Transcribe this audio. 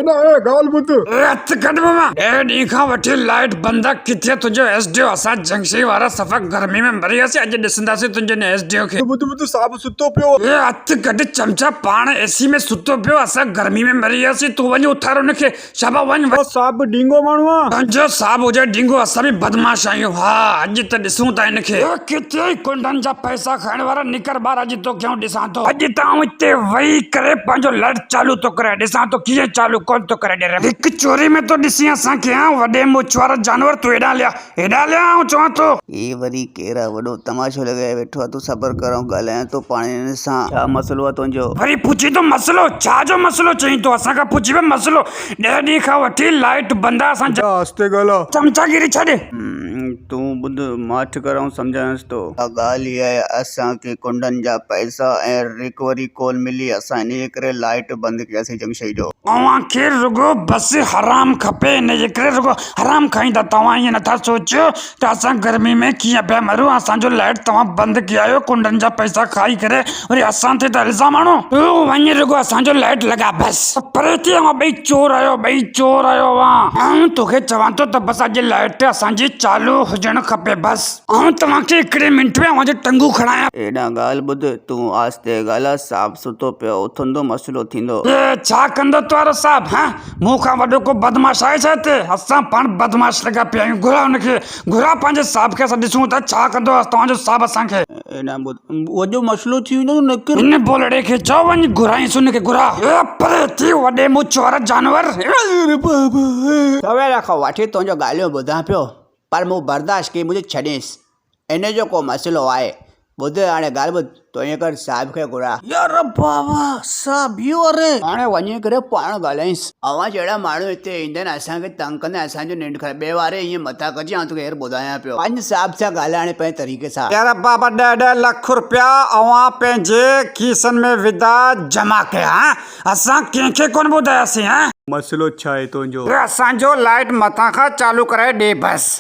هيڏانهن آ ڳالهه ٻڌ. اي هٿ ڪڍ ماما. ڏهه ڏينهن کان وٺي لائيٽ بند آ ڪٿي آ تنهنجو ايس ڊي او اسان جنگشاهي وارا صفا گرمي ۾ مري وياسين اڄ ڏسنداسين تنهنجي ان ايس ڊي او کي. ٻڌ ٻڌ صاحب ستو پيو آ. اي هٿ ڪڍ چمچا پاڻ اي سي ۾ ستو پيو آ اسان گرمي ۾ مري وياسين تون وڃ اٿار ان کي شابا وڃ وڃ. صاحب ڊينگو ماڻهو آ. تنهنجو صاحب هجي ڊينگو اسان به بدمعاش آهيون ها اڄ ته ڏسون ٿا هن کي. اي ڪٿي آهين ڪنڊن جا پئسا کائڻ وارا نڪر ٻاهر اڄ توکي آئون ڏسان ٿو. اڄ ته آئون اتي ويهي ڪري پنهنجو لڙ چالو ٿو ڪريان ڏسان ٿو ڪيئن چالو ڪونه ٿو ڪري ڏي. هڪ چوري ۾ ٿو ڏسين اسان کي هان وڏي مڇ وارا جانور تون هيڏانهن هليا هيڏانهن هليا آئون چوان ٿو. هي وري ڪير آ وڏو تماشو لڳائي ويٺو آ تون صبر ڪر آئون ڳالهايان ٿو پاڻ هن سان. ڇا مسئلو آ تنهنجو؟ وري پڇين ٿو مسئلو ڇا جو مسئلو چئين ٿو اسان کان پڇي پيو مسئلو ڏهه ڏينهن کان وٺي لائيٽ بند آ اسان ٻڌا آهستي ڳالهاء. چمچاگيري ڇڏ. تون ٻڌ ماٺ ڪر آئون سمجهايانس ٿو. ڳالهه اها آهي اسان کي ڪنڊن جا پئسا ۽ رڪوري ڪونه ملي اسان انهيء ڪري لائيٽ بند ڪياسين جنگشاهي جو. اوهان کي رڳو بس حرام کپي انهيء ڪري رڳو حرام کائيندا توهان ائين نٿا سوچيو ته اسان گرمي ۾ ڪيئن پيا مرون اسان جو لائيٽ توهان بند ڪيا آهيو ڪنڊن جا پئسا کائي ڪري وري اسان تي ته الزام هڻو. تون وڃ رڳو اسان جو لائيٽ لڳا بس. پري ٿي اوهان ٻئي چور آهيو ٻئي چور آهيو اوهان. آئون توکي چوان ٿو ته بس اڄ لائيٽ اسان جي چالو هجڻ کپي بس. آئون توهان کي هڪڙي منٽ ۾ اوهان جون ٽنگون کڻايان. هيڏانهن ڳالهه ٻڌ، تون آهستي ڳالهاء، صاحب ستو پيو آهي، اٿندو مسئلو ٿيندو. اي ڇا ڪندو توهارو صاحب هان؟ مون کان وڏو ڪو بدمعاش آهي ڇا هتي؟ اسان پاڻ بدمعاش لڳا پيا آهيون، گهراء هن کي، گهراء پنهنجي صاحب کي، اسان ڏسون ٿا ڇا ڪندو توهان جو صاحب اسان کي. هيڏانهن ٻڌ، وڏو مسئلو ٿي ويندو نڪر. هن بولڙي کي چئو وڃ گهرائينس هن کي گهراء. اي پري ٿي وڏي مڇ وارا جانور. سوير کان وٺي تنهنجون ڳالهيون ٻڌان پيو، پر مون برداشت ڪئي مون چيو ڇڏينس ان جو ڪو مسئلو آهي ٻڌ هاڻي ڳالهه ٻڌ تون ائين ڪر صاحب کي گهراء. يار بابا صاحب اهو اري. هاڻي وڃي ڪري پاڻ ڳالهائينس. اوهان جهڙا ماڻهو هتي ايندا آهن اسان کي تنگ ڪندا آهن اسان جو ننڊ خراب ٻئي واري ائين متان ڪجي آئون توکي هينئر ٻڌايان پيو. وڃ صاحب سان ڳالهاء هاڻي پنهنجي طريقي سان. يار بابا ڏهه ڏهه لک روپيا اوهان پنهنجي کيسن ۾ وڌا جمع ڪيا هان اسان ڪنهن کي ڪونه ٻڌاياسين هان. مسئلو ڇا آهي تنهنجو. اسان جو لائيٽ مٿان کان چالو ڪرائي ڏي بس.